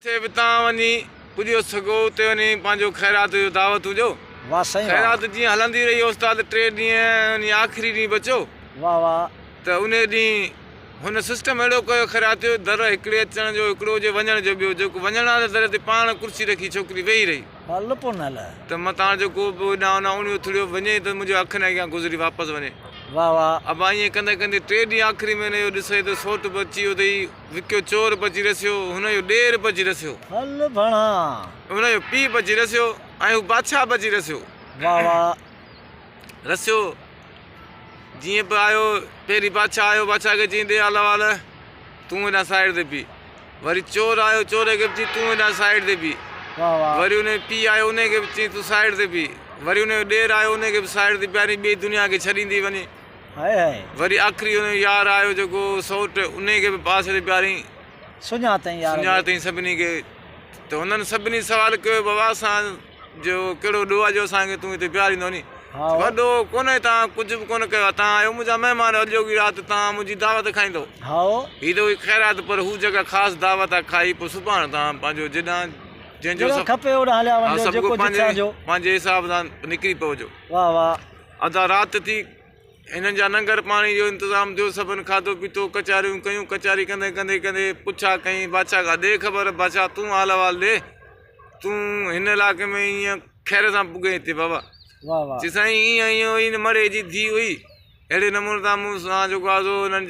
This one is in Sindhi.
جتي به توهان وڃي پڄيو سگهو اتي وڃي پنهنجو خيرات جو دعوتون ڏيو. واه سائين واه. خيرات جيئن هلندي رهي استاد ٽي ڏينهن وڃي آخري ڏينهن بچيو. واه واه. ته انهي ڏينهن هن سسٽم اهڙو ڪيو خيرات جو در هڪڙي اچڻ جو هڪڙو هجي وڃڻ جو ٻيو جيڪو وڃڻ واري در تي پاڻ ڪرسي رکي ڇوڪري ويهي رهي. هل پو نه هل. ته متان جو ڪو به هيڏانهن هوڏانهن اڻيو ٿڙيو وڃي ته منهنجي اکين اڳيان گذري واپس وڃي. واه واه. ابا ائين ڪندي ڪندي ٽي ڏينهن آخري ۾ هن اهو ڏسي ته سوٽ به اچي ويو ته هي وڪيو چور به اچي رسيو، هن جو ڏير به اچي رسيو. هل ڀڻا. هن جو پيء به اچي رسيو ۽ هو بادشاهه به اچي رسيو. واه واه. رسيو جيئن به آيو پهرين بادشاهه آيو بادشاهه کي چيائين ڏي حال احوال تون هيڏانهن سائيڊ تي بيهه. وري چور آيو چور کي به چيائين تون هيڏانهن سائيڊ تي بيهه. واه واه. وري ان جو پيء آيو ان کي به چيائين تون سائيڊ تي بيهه. وري ان جو ڏير آيو ان کي به سائيڊ تي بيهاريائين ٻئي دنيا کي ڇڏيندي وڃي. هائي هائي. وري آخري ان جو يار آيو جيڪو سئوٽ انهي کي به پاسي تي بيهاريائين. سڃاتئين يار کي. سڃاتئين سڀني کي ته هنن سڀني سوال ڪيو بابا اسان جو ڪهڙو ڏوهه آهي جو اسان کي تون هتي بيهاريندو ني. هائو. وڏو ڪونهي توهان ڪجهه به ڪونه ڪيو آهي توهان آهيو منهنجا مهمان اڄوڪي رات توهان منهنجي دعوت کائيندو. هائو. هي ته هئي خيرات پر هو جيڪا خاص دعوت آهي کائي پوء سڀاڻ توهان پنهنجو جيڏانهن جنهن جو جيڏانهن کپي اوڏانهن هليا ها وڃجو سڀ جيڪو ڪو جتان جو. پنهنجي حساب سان نڪري پئجو. واه واه. ادا رات ٿي، هنن جا ننگر پاڻي جو انتظام ٿيو، سڀن کاڌو پيتو، ڪچهريون ڪيون، ڪچهري ڪندي ڪندي ڪندي پڇا ڪيائين بادشاهه کان ڏي خبر بادشاهه تون حال احوال ڏي، تون هن علائقي ۾ ائين خير سان پڳين هتي بابا؟ واه واه. چي سائين ائين ائين هئي مڙهي جي ڌيء هئي، اهڙي نموني تان مون سان جيڪو آهي سو هنن.